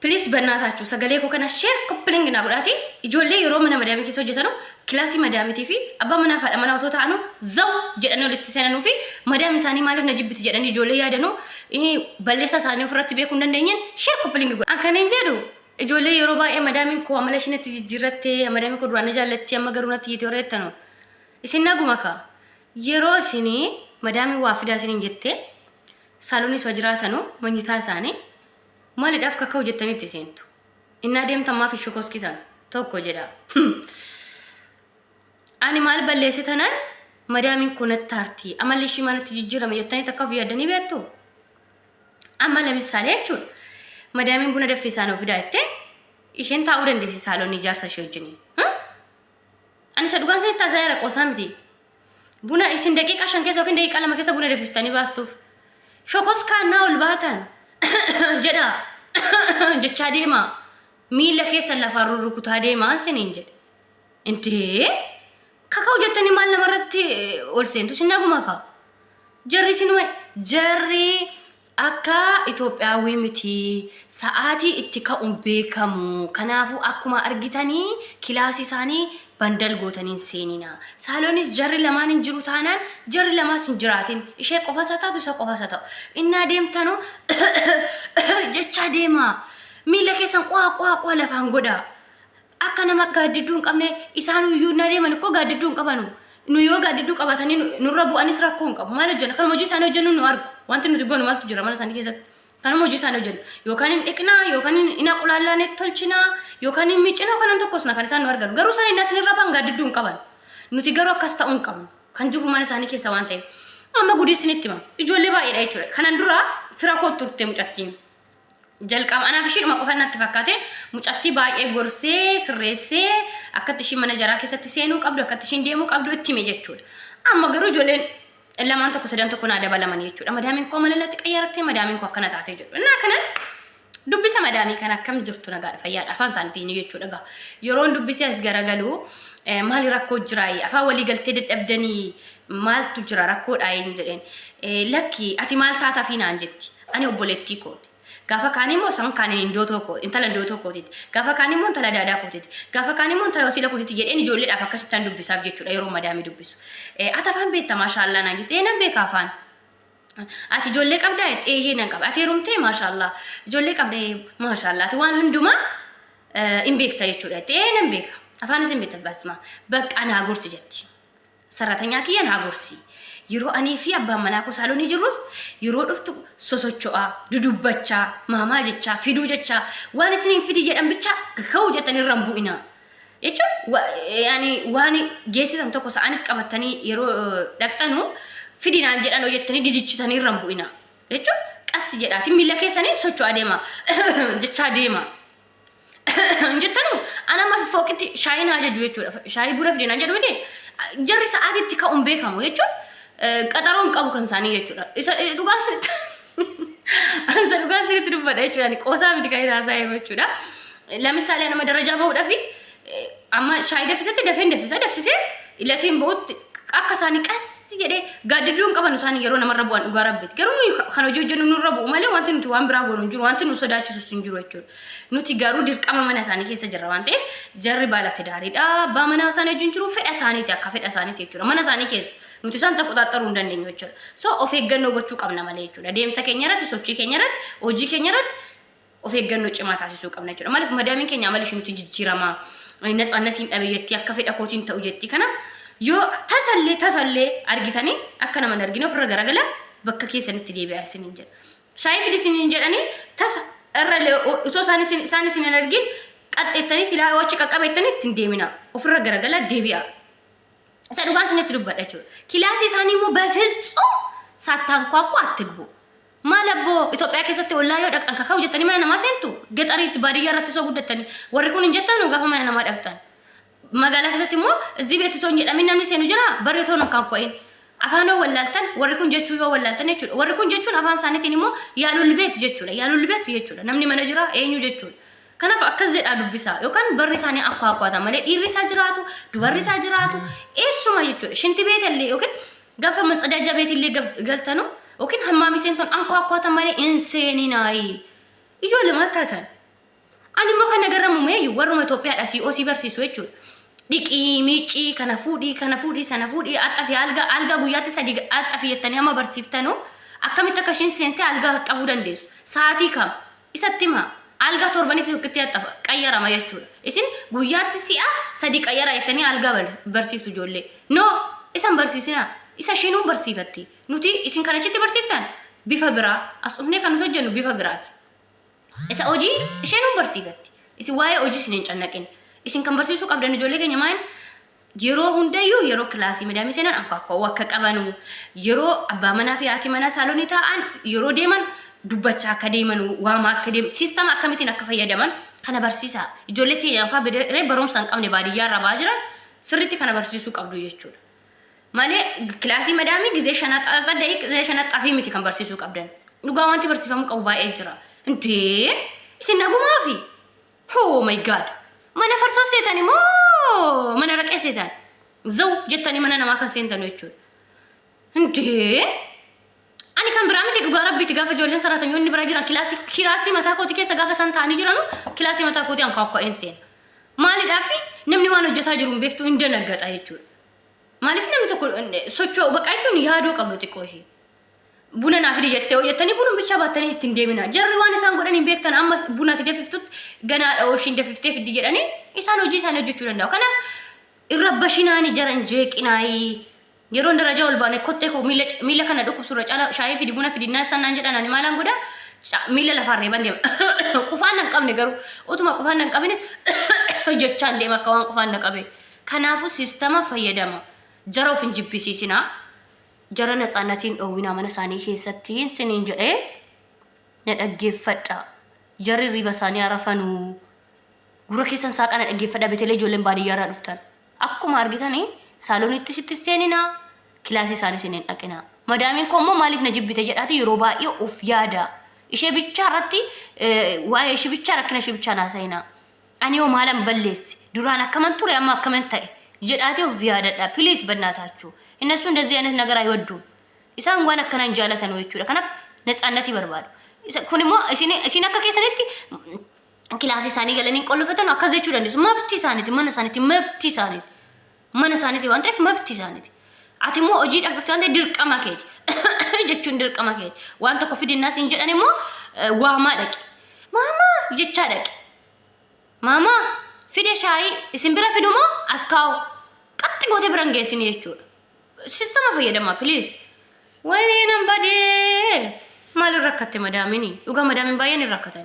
Please bannaataachuu sagalee koo kana share, copy link naa godhaati. Ijoollee yeroo mana madaamii keessa hojjetanu, kilaasii madaamiitii fi abbaa manaa fi haadha manaa otoo ta'anu zaw jedhanii walitti seenanuu fi madaam isaanii maaliif na jibbiti jedhanii ijoollee yaadanuu balleessaa isaanii ofirratti beekuu hin dandeenyeen share, copy link godha. An kan hin jedhu, ijoollee yeroo baay'ee madaamiin koo amala isheen itti jijjiirratte, madaamiin koo duraan na jaallatti, amma garuu natti iyyite warra jettanu, isin naguma kaa? Yeroo isinii madaamiin waa fidaa isiniin jette, saalonii osoo jiraatanu manyitaa isaanii maalidhaaf kaka'u jettanii itti seentu? Innaa deemtan maaf hin shokoskitan? Tokko jedha. Ani maal balleesse tanaan madaamiin koo natti aarti, amalli ishii maal natti jijjiirame jettanii takka of yaaddanii beektu? Amma lamisaalee jechuudha. Madaamiin buna danfisaa nuu fidaa jettee isheen taa'uu dandeessi saalonii jaarsa ishee wajjiniin. Ani isa dhugaan isinitti haasa'eera, qoosaa miti. Buna isin daqiiqaa 5 keessa yookiin daqiiqaa 2 keessa buna danfistanii baastuuf. Shokoskaannaa ol baatan jedhaa jechaa deemaa. Miila keessan lafaan rurrukutaa deemaa isiniin jedhe. Intee kaka'u jettanii maal namarratti ol seentu? Isin naguma kaa? Jarri isinuma, jarri akka Itoophiyaawwii miti. Sa'aatii itti ka'u hin beekamu. Kanaafuu akkuma argitanii kilaasii isaanii bandal gootanii hin seenina. Saaloonis jarri lamaan hin jiru taanaan jarri lamaas hin jiraatin. Ishee qofas haa taatu, isa qofas haa ta'u. Innaa deemtanu jechaa deemaa. Miila keessan quwaa quwaa quwaa lafaan godhaa. Akka nama gaaddidduu hin qabne isaan iyyuu na deeman ikkoo gaaddidduu hin qabanu. Nu yoo gaaddidduu qabatanii nurra bu'anis rakkoo hin qabu. Maal hojjenna? Kanuma hojii isaanii hojjennu nu argu. Wanti nuti goonu maaltu jira mana isaanii keessatti? Kanuma hojii isaanii hojjennu. Yookaan hin dhiqnaa, yookaan hin aqulaallaa tolchinaa, yookaan hin miiccinaa, yookaan hin tokkosna kan isaan nu arganu. Garuu isaan inni asinirra ba'an gaaddidduu hin qaban. Nuti garuu akkas ta'uu hin qabnu. Kan jirru mana isaanii keessa waan ta'eef. Amma gudii isinitti hima. Ijoollee baay'eedha jechuudha. Kanan dura fira koo turte mucattiin. Jalqaba anaaf ishiidhuma qofa natti fakkaate. Mucattii baay'ee gorsee sirreessee akkatti ishiin mana jaraa keessatti seenuu qabdu, akkatti ishiin deemuu qabdu itti hime jechuudha. Amma garuu ijoolleen lamaan tokko sadan tokko naa dabalaman jechuudha. Madaamiin koo amala natti qayyarattee, madaamiin koo akkana taatee jedhu. Innaa kanan dubbisa, madaamii kana akkam jirtu, nagaadha, fayyaadha afaan isaaniitiin jechuudha gaa. Yeroon dubbisee as garagalu, maali rakkoo jiraayi, afaan walii galtee dadhabdanii, maaltu jira, rakkoodhaa hin jedheen. Lakki, ati maal taataafii naan jetti. Ani obboleettii kooti. Gaafa kaan immoo isaan kaaniin indootoo koo, intala indootoo kootiiti. Gaafa kaan immoo intala daadaa kootiiti. Gaafa kaan immoo intala wasiila kootiiti jedheen ijoolleedhaaf akkasittan dubbisaaf jechuudha yeroo madaamii dubbisu. Ati afaan beekta, maashaallaa naan jette. Ee, nan beeka afaan. Ati ijoollee qabdaa jette. Eeyyee, nan qaba. Ati heerumtee? Maashaallaa. Ijoollee qabda? Ee, maashaallaa. Ati waan hundumaa hin beekta jechuudha jette. Ee, nan beeka. Afaanis hin beekta basma. Bakka naa gorsi jetti. Sarratanyaa kiyya naa gorsi. Yeroo anii fi abbaan manaa koo saalonii jirrus yeroo dhuftu sosocho'aa, dudubbachaa, maamaa jechaa, fiduu jechaa, waan isiniin fidi jedhan bichaa ka'uu jettanii irra hin bu'inaa. Jechuun yaani waan geessitan tokko sa'anis qabattanii yeroo dhaqxanu fidi naan jedhan jettanii didichitanii irra hin bu'inaa. Jechuun qassi jedhaatiin miila keessaniin socho'aa deema jechaa deema. Hin jettanu, ana amma fooqitti shaayii naa ajaju jechuudha. Shaayii buna fide naan jedhu miti. Jarri sa'aatiitti ka'uun beekamu jechuun qaxaroo hin qabu kan isaanii jechuudha. Isa dhugaa sirriitti, isa dhugaa sirriitti dubbadha jechuudha. Ani qoosaa miti kan inni haasa'aa jiru jechuudha. Lamisaalee nama darajaa bahuudhaaf amma shaayii danfisetti dafeen danfisa, danfisee ilatiin bahutti akka isaanii qassi jedhee gaaddidduu hin qaban isaan yeroo namarra bu'an, dhugaa rabbiiti. Garuu nuyi kan hojii hojjennu nurra bu'u malee wanti nuti waan biraa goonu hin jiru, wanti nu sodaachisus hin jiru jechuudha. Nuti garuu dirqama mana isaanii keessa jirra waan ta'eef, jarri baala tidaariidha. Abbaa manaa isaanii wajjin jiru, fedha isaaniiti, akka fedha isaaniiti jechuudha. Mana isaanii keessa nuti isaan taquxaaxxaruu hin dandeenyu jechuudha. So of eeggannoo gochuu qabna malee jechuudha. Deemsa keenya irratti, sochii keenya irratti, hojii keenya irratti of eeggannoo cimaa taasisuu qabna jechuudha. Maaliif madaamiin keenya amala ishee nuti jijjiirama. Natsaannatiin dhabe jetti, akka fedha kootiin ta'u jetti. Kana yoo tasallee tasallee argitanii akka nama hin argine ofirra garagala, bakka keessanitti deebi'aa isiniin jedha. Shaayii fidi isiniin jedhanii tasa irra utoo isaan isin isaan isin hin argin qaxxeettanii silaa yoo achi qaqqabeettanii ittiin deemina. Ofirra garagala deebi'aa. Isa dhugaan isinitti dubbadha jechuudha. Kilaasii isaanii immoo በፍጹም ሳታንኳኩ አትግቡ። Maal abboo, Itoophiyaa keessatti ollaa yoo dhaqxan kaka'u jettanii mana namaa seentu? Gaxariitti baadiyyaa irratti soo guddattanii warri kun hin jettanu gaafa mana namaa dhaqxan. Magaalaa keessatti immoo እዚህ ቤት otoo hin jedhamin namni seenu jira barri otoo hin kanko'in. Afaan yoo wallaaltan, warri kun jechuu yoo wallaaltan jechuudha. Warri kun jechuun afaan isaaniitiin immoo yaalul beet jechuudha. Yaalul beet jechuudha. Namni mana jira eenyu jechuudha. Kanaaf akkas jedhaa dubbisaa yookaan barri isaanii akka akkaata malee dhiirri isaa jiraatu, dubarri isaa jiraatu, eessuma jechuudha. Shinti beetallee yookiin gaafa matsadaajaa beetillee galtanu yookiin hammaamii seentan anko akkaata malee hin seeninaayi. Ijoollee maal taatan? Ani immoo kan na garramu meeyyu warruma Itoophiyaadha COC barsiisu jechuudha. Dhiqii, miiccii, kana fuudhii, kana fuudhii, sana fuudhii, axxafi algaa, algaa guyyaatti sadi axxafi jettanii amma barsiiftanu akkamitti akka ishiin seentee algaa axxafuu dandeessu? Sa'aatii kam? Isatti himaa. Algaa torbanitti tokkitti axxafa, qayyarama jechuudha. Isin guyyaatti si'a sadi qayyara jettanii algaa barsiiftu ijoollee. No! Isa hin barsiisinaa. Isa ishiinuu barsiifatti. Nuti isin kan achitti barsiiftan bifa biraa. As dhufnee kan nuti hojjennu bifa biraati. Isa hojii isheenuu barsiifatti. Isin waa'ee hojii isin hin cannaqin. Isin kan barsiisuu qabdan ijoollee keenya maal yeroo hundayyuu yeroo kilaasii madaamii seenan ankaakkaa'uu akka qabanu, yeroo abbaa manaa fi haati manaa saalonii taa'an yeroo deeman dubbachaa akka deemanu, waamaa akka deeman, siistama akkamittiin akka fayyadaman kana barsiisaa. Ijoollee keenya afaa bidiree barumsa hin qabne baadiyyaa irraa ba'aa jiran sirriitti kana barsiisuu qabdu jechuudha. Malee kilaasii madaamii gizee shanaxaa tsadda'ii gizee shanaxaa fi miti kan barsiisuu qabdan. Dhugaa wanti barsiifamuu qabu baay'ee jira. Indee isin nagumaafi? Oh my God! Mana farsoo seetani moo mana raqee seetan? Zaw jettanii mana namaa kan seentanu jechuudha. Indee ani kan biraa miti, dhugaa rabbiiti, gaafa ijoolleen saraatanyoonni biraa jiran kilaasii mataa kootii keessa gaafa isaan ta'anii jiranu kilaasii mataa kootii ankaakko'een seena. Maalidhaafi namni waan hojjetaa jiru hin beektu, hin danaggaxa jechuudha. Maaliif namni tokko socho'u baqa jechuun yaaduu qabdu xiqqoo ishee. Buna naa fidi jettee hojjettanii buna bichaa baattanii ittiin deemina. Jarri waan isaan godhan hin beektan, amma buna ati dafiftutti ganaadha ishiin dafiftee fiddi jedhanii isaan hojii isaanii hojjechuu danda'u. Kanaaf irra bashinaanii jaran jeeqinaayii. Yeroon darajaa ol baane kottee koo miila kana dhukkubsu irra caala shaayii fidi, buna fidi naan naan jedhan, ani maalaan godha, miila lafaan reeban deema. Qufaan nan qabne garuu utuma qufaan nan qabines jechaan deema akka waan qufaan na qabe. Kanaafuu siistama fayyadama. Jara of hin jibbisiisinaa. Jara natsaannatiin dhoowwinaa mana isaanii keessatti siniin jedhee na dhaggeeffadha. Jarri hirriiba isaanii arafanuu. Gurra keessan saaqaa na dhaggeeffadha, betelee ijoolleen baadiyyaa irraa dhuftan. Akkuma argitanii saalonitti sitti seeninaa, kilaasii isaanii isin hin dhaqinaa. Madaamiin koo immoo maaliif na jibbite jedhaati yeroo baay'ee of yaada. Ishee bichaa irratti, waa'ee ishee bichaa, rakkina ishee bichaa naasa'inaa. Ani hoo maalan balleesse? Duraan akkaman ture, amma akkaman ta'e? Jedhaati of yaadadha. Please በእናታችሁ እነሱ እንደዚህ አይነት ነገር አይወዱም። Isaan waan akkanaa hin jaalatan jechuudha. Kanaaf natsaannatii barbaadu. Kun immoo isin akka keessanitti kilaasii isaanii galanii qollofatan akkas jechuu dandeessu. Mabti isaaniiti, mana isaaniiti, mabti isaaniiti. Mana isaaniiti waan ta'eef mabti isaaniiti. Ati immoo hojiidhaaf dhufte waan ta'eef dirqama keeti. Jechuun dirqama keeti. Waan tokko fidinnaa siin jedhan immoo waamaa dhaqi. Maamaa jechaa dhaqi. Maamaa fide shaayii isin bira fidu moo as kaa'u. Qaxxi gootee bira hin geessini jechuudha. Sistama fayyadamaa, please. Wayinee nan badee. Maal irra rakkatte madaamini? Dhugaa madaamiin baay'een hin rakkatan.